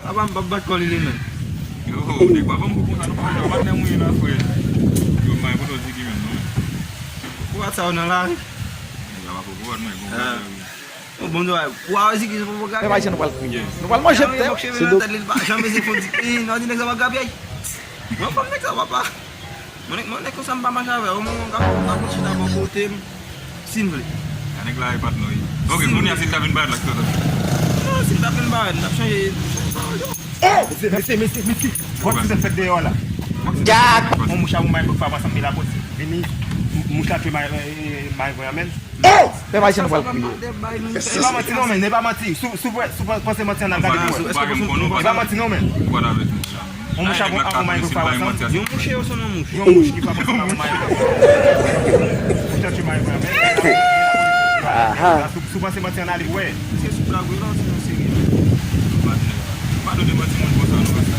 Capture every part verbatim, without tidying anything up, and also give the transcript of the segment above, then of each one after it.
Papa m p ap bat kò li, li menm. Yo, nèg pa ban m kou konsa, non, papa, yo, patnè mwen la, frè. Yo, m pa gen poto di ki menm, non. Kou bat sa yo nan lari. Nèg la pa poko bat mwen, bon, ah. Bon, bon, bon, ou a wè si ki se pou gabyay. Pèp Ayisyen, nou pral kriye. Nou pral manje tè. Cheve nan tèt li, li pa janm ese fon di, eh, nou di nèg sa pa gabyay. Mwen fanm nèg sa, papa. Mwen, mwen, nèg konsa m pa mache avè yo, mwen, mwen ka, mwen ka konn chita bò kote m, si m vle. A nèg la e patnè w ye. Ok, kounye a, si l ta vin parèt la, ki sa w t ap fè? Non, si l ta vin parèt, m t ap chanje. Oh! Mesye, mesye, mesye, mesye. Wè ki sa k fèt deyò la. Gad! On mouch a ou may bòk pa ansanm de la pòs. Vini, mouch la twe may, may, may, may, may, Oh! Pèp Ayisyen, nou pral kriye. E pa manti non, men, e pa manti. Si w, si w, si w panse manti an, al gade pou wè. E pa manti non, men. Ou pa t avèk mouch la. On mouch avon, avon may pou fè ansanm. Yon mouch yo se yon mouch. Yon mouch ki pa panse avon may pou fè ansanm. Mouch la twe may pou ansanm. Aha. Si w panse manti an, ale pou wè. Se sou blag wi la, se yon serye. Pa do de manti moun konsa, non, pastè.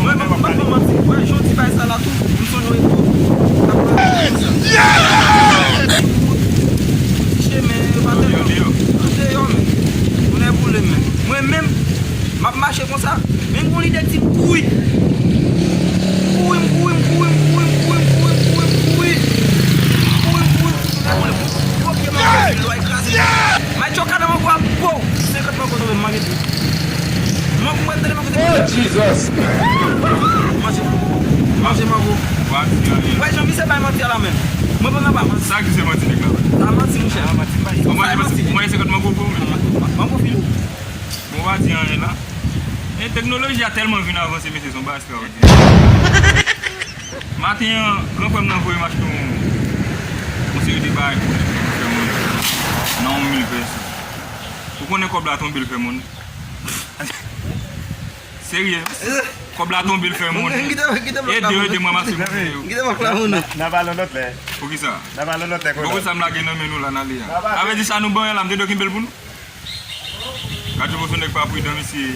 Mwen, mwen, mwen, mwen, mwen, mwen, jan w di bagay sa la tou, m sonje yon epòk. Hey! Yeah! Ti chemen, yo pa tèlman. Deyò, deyò. Deyò, men. Tounen boule, men. Mwen menm, m ap mache konsa, men m gon lide di m kouri. M kouri, m kouri, m kouri, m kouri, m kouri, m kouri, m kouri. M kouri, m kouri, m kouri, m kouri. Gwo pye mango, lwa ekraze. May choka nan mango a, pow! Senkant mango tonbe, m manje tou. Mango, mwen tande mango. Oh, Jesus! Manje. Manje mango. Wè, jan misye bay manti a la menm. Mwen pa nan pa manti. Sa ki se manti nèg la? Sa manti, monchè. Sa manti. Mwen manje senkant mango pou mwen. Mango fini. Bon, w pa di anyen la. E teknoloji a tèlman vin avanse, mesye, se yon bagay ekstraòdinè. Maten an, gran frè m nan voye m achte yon, yon seri de bagay pou li, pou fè moun nan yon mil pèsòn. Ou konnen kòb la tonbe, l fè moun. Serye. Kòb la tonbe, l fè moun. Ede yo, ede m ranmase moun yo. N a pale yon lòt lè. Poukisa? N a pale yon lòt lè. Poukisa m lage nan men nou la, n ale a? Sa vle di sa nou ban la, m te dwe kenbe l pou nou? Gade yon nèg pa pridan, mesye.